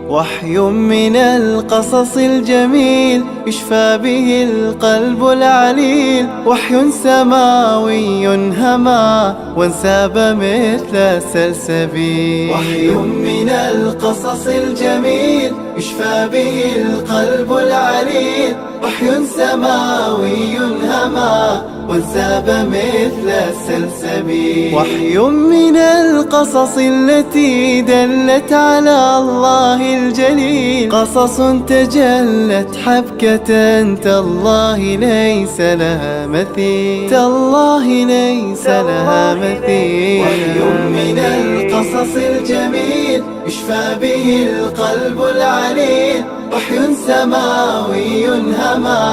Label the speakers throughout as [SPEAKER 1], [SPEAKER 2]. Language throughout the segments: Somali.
[SPEAKER 1] وحي من القصص الجميل يشفى به القلب العليل، وحي سماوي هما وانساب مثل السلسبيل. وحي من القصص الجميل يشفى به القلب العليل، وحي سماوي هما وانساب مثل السلسبيل. وحي من القصص التي دلت على الله الجليل، قصص تجلت حبكة تالله ليس لها مثيل، تالله ليس لها مثيل. وحي من القصص الجميل يشفى به القلب العليل، وحي سماوي هما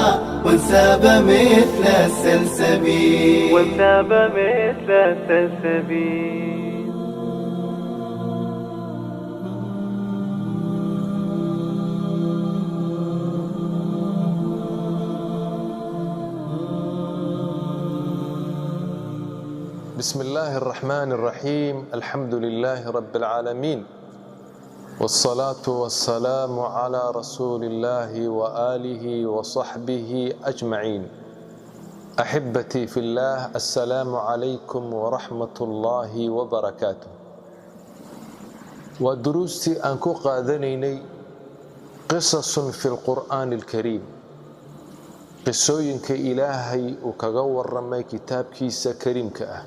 [SPEAKER 1] وانساب مثل السلسبيل، وانساب مثل السلسبيل.
[SPEAKER 2] بسم الله الرحمن الرحيم. الحمد لله رب العالمين، والصلاة والسلام على رسول الله وآله وصحبه أجمعين. أحبتي في الله، السلام عليكم ورحمة الله وبركاته. ودروستي أنكو قادنيني قصص في القرآن الكريم، qisooyinka Ilaahay uu kaga waramay kitaabkiisa kariimka ah.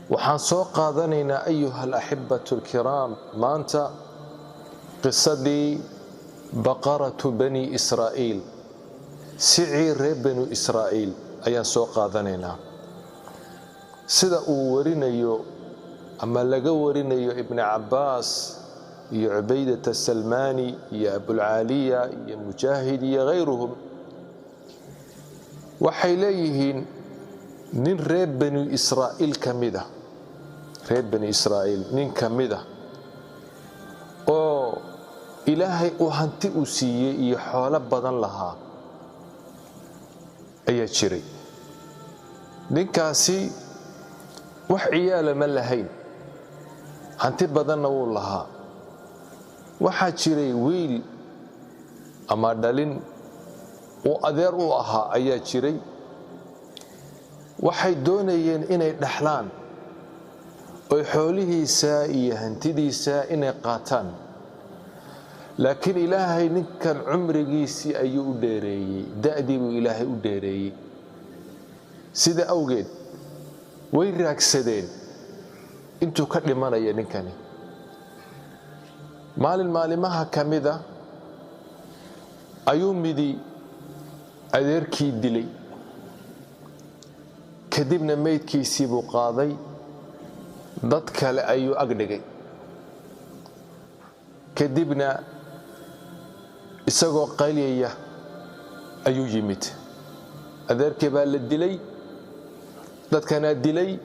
[SPEAKER 2] Waxaan soo qaadanaynaa, ayuha alaxibatu alkiraam, maanta qisadii baqaratu bani Israa'iil, sicii reer banu Israa'iil ayaan soo qaadanaynaa. Sida uu warinayo ama laga warinayo Ibni Cabbaas iyo Cubaydata Salmaani iyo Abulcaaliya iyo Mujaahid iyo hayruhum, waxay leeyihiin nin reer banu Israa'iil ka mid ah, reer bani Israa'iil nin ka mid ah oo Ilaahay uu hanti uu siiyey iyo xoolo badan lahaa ayaa jiray. Ninkaasi wax ciyaala ma lahayn, hanti badanna wuu lahaa. Waxaa jiray wiil ama dhalin uu adeer u ahaa ayaa jiray. Waxay doonayeen inay dhaxlaan oy xoolihiisa iyo hantidiisa inay qaataan, laakiin Ilaahay ninkan cumrigiisii ayuu u dheereeyey, da'dii buu Ilaahay u dheereeyey. Sida awgeed way raagsadeen intuu ka dhimanaya ninkani. Maalin maalimaha ka mida ayuu midi adeerkii dilay, kadibna meydkiisii buu qaaday, dad kale ayuu agdhigay. Kadibna isagoo qalyaya ayuu yimid. Adeerkii baa la dilay, dadkanaa dilay,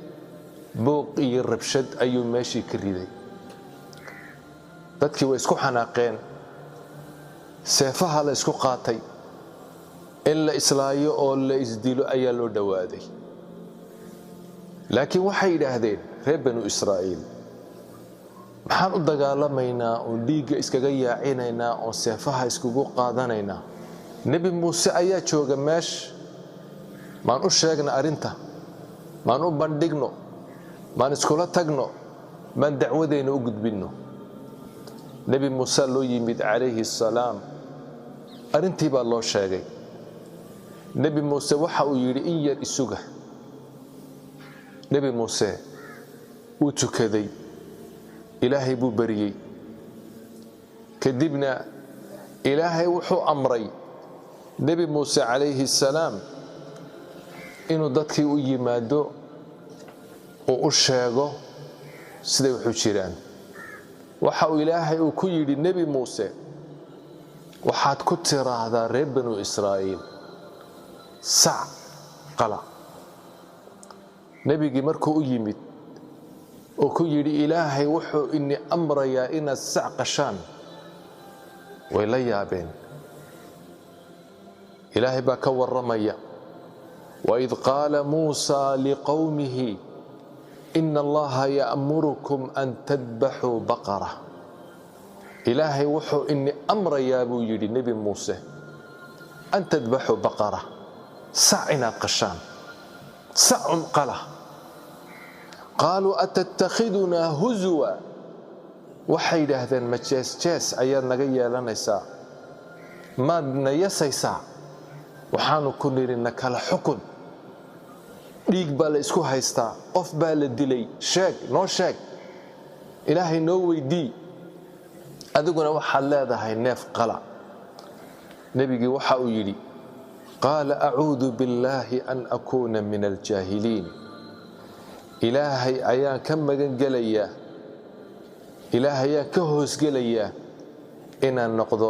[SPEAKER 2] buuq iyo rabshad ayuu meeshii ka riday. Dadkii way isku xanaaqeen, seefaha la isku qaatay, in la islaayo oo la isdilo ayaa loo dhowaaday. Laakiin waxay yidhaahdeen reer banu Israa'iil, maxaan u dagaalamaynaa oon dhiigga iskaga yaacinaynaa oon seefaha iskugu qaadanaynaa? Nebi Muuse ayaa jooga meesha, maan u sheegna arrinta, maan u bandhigno, maan iskula tagno, maan dacwadayna u gudbinno? Nebi Muuse loo yimid calayhi assalaam, arrintii baa loo sheegay. Nebi Muuse waxa uu yidhi, in yar isuga. Nebi Muuse wuu tukaday, Ilaahay buu bariyey. Kadibna Ilaahay wuxuu amray Nebi Muuse calayhi assalaam inuu dadkii u yimaado oo u sheego siday waxu jiraan. Waxa uu Ilaahay uu ku yidhi Nebi Muuse, waxaad ku tiraahdaa reer banu Israa'iil sac qala. Nebigii markuu u yimid oo ku yidhi, Ilaahay wuxuu ini amrayaa inaad sac qashaan, way la yaabeen. Ilaahay baa ka warramaya, waid qaala Muusaa liqowmihi ina Allaha ya'murukum an tadbaxuu baqara. Ilaahay wuxuu ini amrayaa buu yidhi Nebi Muuse, an tadbaxuu baqara, sac inaad qashaan, sacun qala. Qaaluu atattakhidunaa huzwa, waxay yidhaahdeen ma jees jees ayaad naga yeelanaysaa, maad na yasaysaa? Waxaanu ku nidhi na kala xukun, dhiig baa la isku haystaa, qof baa la dilay, sheeg, noo sheeg, Ilaahay noo weydii, adiguna waxaad leedahay neef qala. Nebigii waxa uu yidhi qaala acuudu billaahi an akuuna min aljaahiliin, Ilaahay ayaan ka magan gelayaa, Ilaahay ayaan ka hoosgelayaa inaan noqdo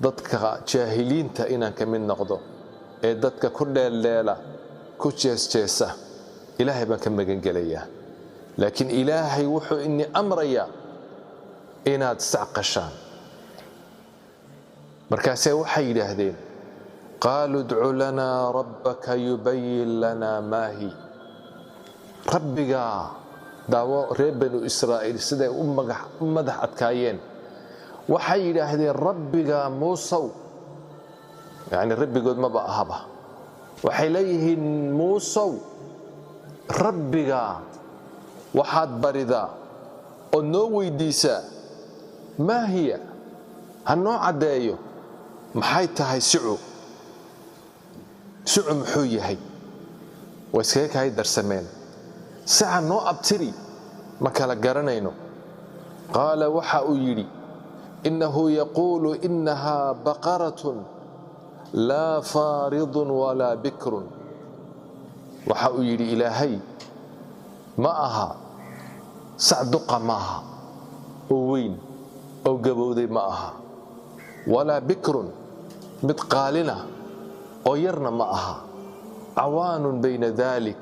[SPEAKER 2] dadka jaahiliinta, inaan ka mid noqdo ee dadka ku dheeldheela, ku jeesjeesa, Ilaahay baan ka magan gelayaa. Laakiin Ilaahay wuxuu ini amrayaa inaad sac qashaan. Markaasee waxay yidhaahdeen qaaluu idcu lanaa rabbaka yubayin lanaa maahi. Rabbigaa daawo reer Banu Israa'iil siday u madax adkaayeen, waxay yidhaahdeen rabbigaa Muusow, yacni rabbigood maba ahaba, waxay leeyihiin Muusow rabbigaa waxaad baridaa ood noo weydiisaa maa hiya, ha noo caddeeyo maxay tahay sicu, sicu muxuu yahay. Waa iskaga kahay darsameen, saca noo abtiri, ma kala garanayno. Qaala waxa uu yidhi innahu yaquulu innahaa baqaratun laa faaridun walaa bikrun. Waxa uu yidhi Ilaahay ma aha sac duqa, ma aha oo weyn oo gabowday, ma aha walaa bikrun mid qaalina oo yarna ma aha, cawaanun bayna daalik,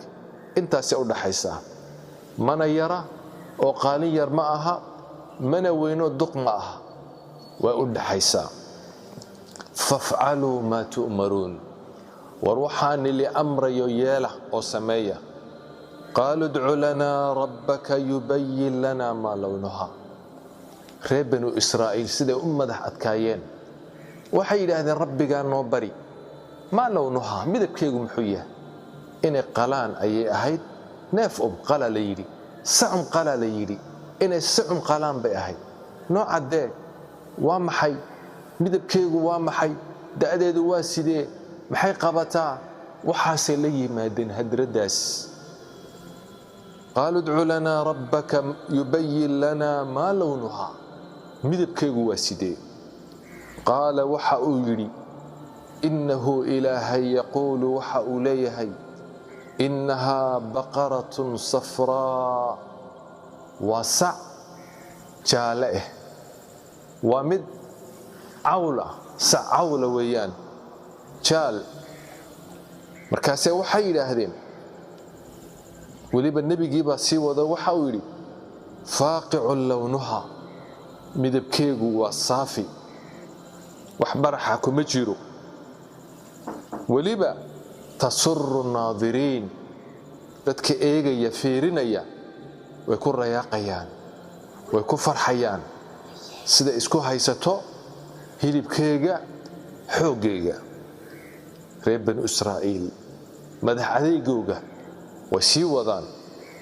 [SPEAKER 2] intaasay u dhaxaysaa, mana yara oo qaalin yar ma aha, mana weynoo duq ma aha, way u dhaxaysaa. Fafcaluu maa tu'maruun, war waxaani li amrayo yeela oo sameeya. Qaaluu idcu lanaa rabbaka yubayin lanaa maa lownuha. Reer Banu Israa'iil siday u madax adkaayeen, waxay yidhaahdeen rabbigaa noo bari maa lownuhaa, midabkeegu muxuu yahay. Inay qalaan ayay ahayd, neef um qala la yidhi, sacum qala la yidhi, inay sacum qalaan bay ahayd. Noo caddee waa maxay midabkeegu, waa maxay da'deedu, waa sidee, maxay qabataa? Waxaasay la yimaadeen hadraddaas. Qaaluu idcu lanaa rabbaka yubayin lanaa maa lownuhaa, midabkeegu waa sidee. Qaala waxa uu yidhi innahu Ilaahay yaquulu waxa uu leeyahay innahaa baqaratun safraa, waa sac jaalle ah, waa mid cawla, sac cawla weeyaan, jaal. Markaasee waxay yidhaahdeen, weliba nebigii baa sii wado, waxa uu yidhi faaqicun lownuha, midabkeegu waa saafi, wax baraxa kuma jiro, weliba tasuru naadiriin, dadka eegaya fiirinaya way ku rayaaqayaan, way ku farxayaan sida isku haysato hilibkeega xooggeyga. Reer Banu Israa'iil madax adeygooga way sii wadaan.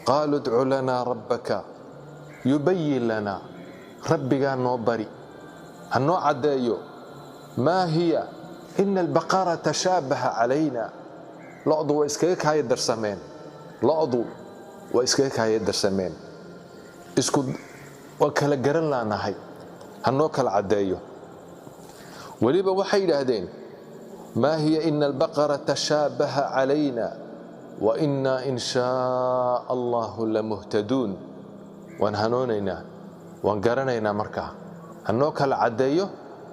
[SPEAKER 2] Qaaluu idcu lanaa rabbaka yubayin lanaa, rabbigaa noo bari ha noo caddeeyo maa hiya, ina albaqara tashaabaha calayna. Lo'du waa iskaga kaaya darsameen, lo'du waa iskaga kaaya darsameen, isku waan kala garan laanahay, ha noo kala caddeeyo. Weliba waxay yidhaahdeen maa hiya ina albaqara tashaabaha calayna wa innaa in shaa allahu lamuhtaduun, waan hanoonaynaa, waan garanaynaa, markaa ha noo kala caddeeyo,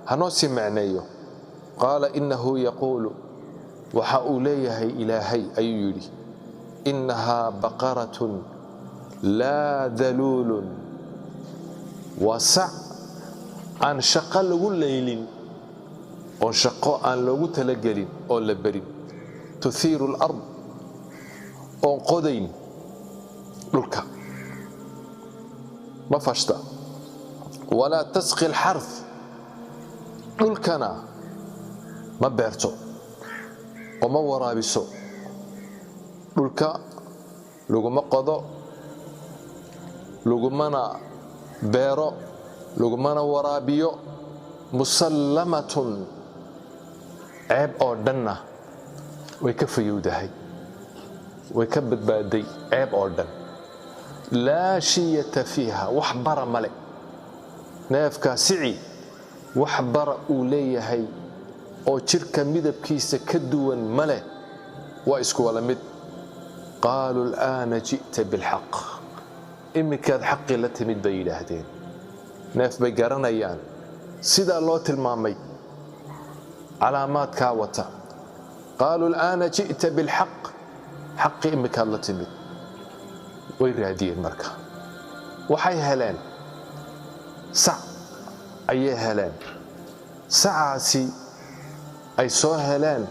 [SPEAKER 2] ha noo sii macneeyo. Qaala innahu yaquulu, waxa uu leeyahay Ilaahay ayuu yidhi innahaa baqaratun laa daluulun, waa sac aan shaqo lagu laylin, oon shaqo aan loogu talagelin oon la berin, tuhiiru alard, oon qodayn dhulka, ma fashta, Walaa tasqi alxarth, dhulkana ma beerto oo ma waraabiso. Dhulka laguma qodo, lagumana beero, lagumana waraabiyo. Musallamatun, ceeb oo dhanna way ka fayowdahay, way ka badbaaday ceeb oo dhan. Laa shiyata fiiha, wax bara male. Neefkaa sici wax bara uu leeyahay oo jirka midabkiisa ka duwan male, waa isku wala mid. Qaaluu alaana ji'ta bilxaq, iminkaad xaqii la timid bay yidhaahdeen. Neef bay garanayaan sidaa loo tilmaamay, calaamaadkaa wata. Qaaluu alaana ji'ta bilxaq, xaqii iminkaad la timid. Way raadiyeen marka, waxay heleen sac ayay heleen. Sacaasi ay soo heleen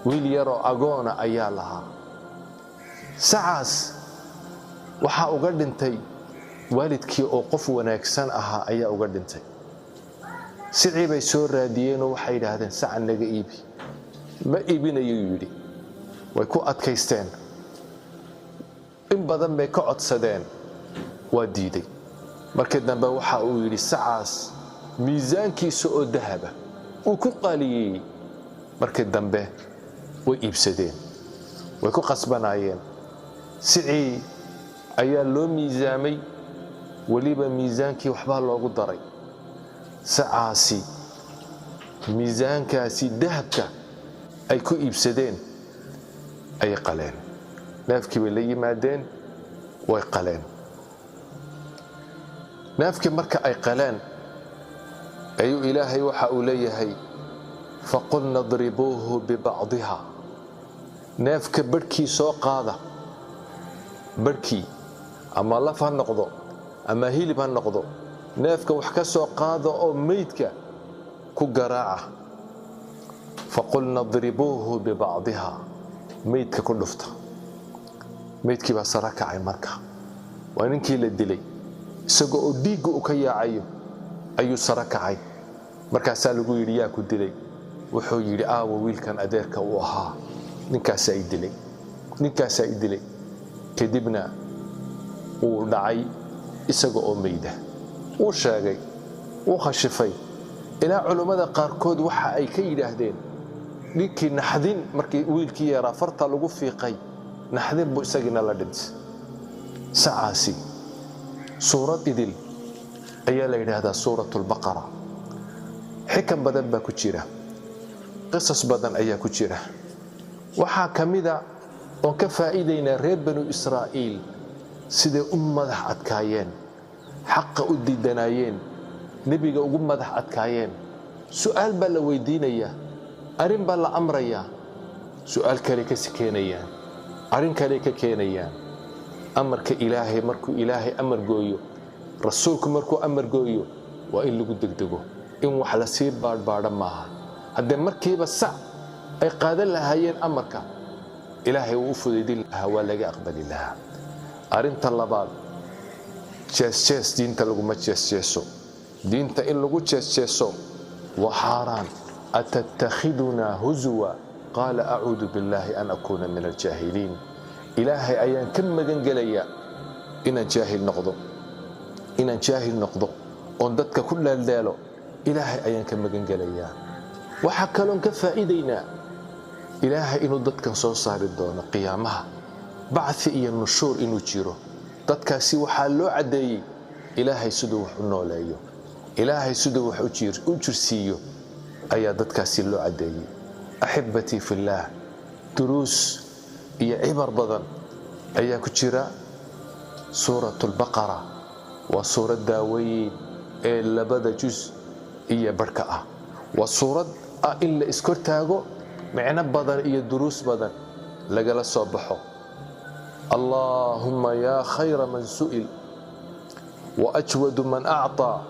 [SPEAKER 2] wiil yaroo agoona ayaa lahaa. Sacaas waxaa uga dhintay waalidkii oo qof wanaagsan ahaa ayaa uga dhintay. Sicii bay soo raadiyeenoo waxay yidhaahdeen, saca naga iibi. Ma iibinayuu yidhi. Way ku adkaysteen, in badan bay ka codsadeen, waa diiday. Markii dambe waxa uu yidhi sacaas miisaankiisa oo dahaba uu ku qaaliyeeyey. Markii dambe way iibsadeen, way ku qasbanaayeen. Sicii ayaa loo miisaamay, weliba miisaankii waxbaa loogu daray. Sacaasi miisaankaasi dahabka ay ku iibsadeen ayay qaleen. Neefkii bay la yimaadeen, way qaleen neefkii. Marka ay qaleen ayuu Ilaahay waxa uu leeyahay, faqulna dribuuhu bibacdiha. Neefka barhkii soo qaada, barhkii ama laf ha noqdo ama hilib ha noqdo, neefka wax ka soo qaada oo meydka ku garaaca. Faqulna dribuuhu bibacdiha, meydka ku dhufta. Meydkii baa sara kacay. Marka waa ninkii la dilay, isagoo oo dhiigga uu ka yaacayo ayuu sara kacay. Markaasaa lagu yidhi, yaa ku dilay? Wuxuu yidhi, aawa wiilkan adeerka uu ahaa, ninkaasaa i dilay, ninkaasaa i dilay. Kadibna wuu dhacay isaga oo meyda. Wuu sheegay, wuu khashifay, ilaa culummada qaarkood waxa ay ka yidhaahdeen ninkii naxdin markii wiilkii yaraa farta lagu fiiqay, naxdin buu isagiina la dhintay. Sacaasi suurad idil ayaa la yidhaahdaa suurat albaqara. Xikan badan baa ku jira, qisas badan ayaa ku jira. Waxaa ka mida oon ka faa'iidaynaa reer Banu Israa'iil siday u madax adkaayeen, xaqa u diidanaayeen, nebiga ugu madax adkaayeen. Su'aal baa la weydiinayaa, arrin baa la amrayaa, su'aal kale kasi keenayaan, arrin kale ka keenayaan. Amarka Ilaahay markuu Ilaahay amar gooyo, rasuulku markuu amar gooyo, waa in lagu degdego, in wax lasii baadhbaadha maaha. Haddee markiiba sac ay qaadan lahaayeen amarka Ilaahay uu u fudaydin lahaa, waa laga aqbali lahaa. Arrinta labaad, jees jees diinta laguma jees-jeeso. Diinta in lagu jees-jeeso waa xaaraan. Atattakhidunaa huzuwa? Qaala acuudu billaahi an akuuna min aljaahiliin. Ilaahay ayaan ka magan gelayaa inaan jaahil noqdo, inaan jaahil noqdo oon dadka ku dheeldheelo, Ilaahay ayaan ka magan gelayaa. Waxaa kaloon ka faa'iidaynaa Ilaahay inuu dadkan soo saari doono qiyaamaha, bacthi iyo nushuur inuu jiro. Dadkaasi waxaa loo caddeeyey Ilaahay siduu wax u nooleeyo, Ilaahay siduu wax u jirsiiyo ayaa dadkaasi loo caddeeyey. Axibbatii fillaah, duruus iyo cibar badan ayaa ku jira suurat albaqara. Waa suurad daaweyn ee labada jus iyo barhka ah. Waa suurad ah in la iskortaago, micno badan iyo duruus badan lagala soo baxo. Allaahumma yaa khayra man su'il, waajwadu man acطaa,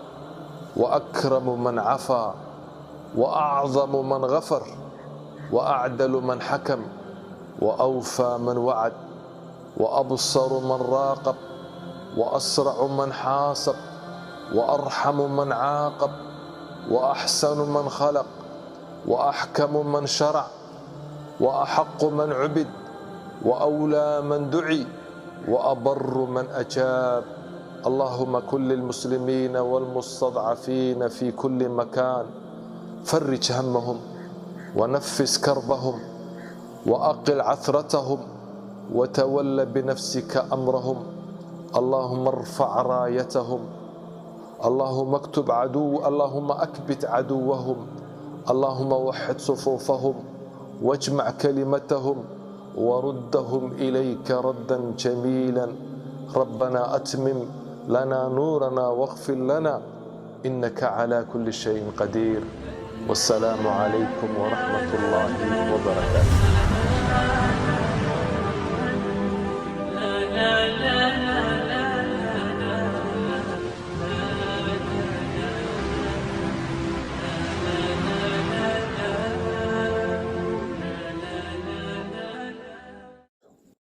[SPEAKER 2] waakramu man cafaa, waacdamu man gafar, waacdalu man xakam, waawfaa man wacad, waabsaru man raaqab, waasracu man xaasab. وأرحم من عاقب، وأحسن من خلق، وأحكم من شرع، وأحق من عبد، وأولى من دعي، وأبر من أجاب. اللهم كن للمسلمين والمستضعفين في كل مكان، فرج همهم ونفس كربهم وأقل عثرتهم وتول بنفسك أمرهم. اللهم ارفع رايتهم، اللهم اكتب عدو، اللهم أكبت عدوهم، اللهم وحد صفوفهم واجمع كلمتهم وردهم إليك ردا جميلا. ربنا أتمم لنا نورنا واغفر لنا إنك على كل شيء قدير. والسلام عليكم ورحمة الله وبركاته.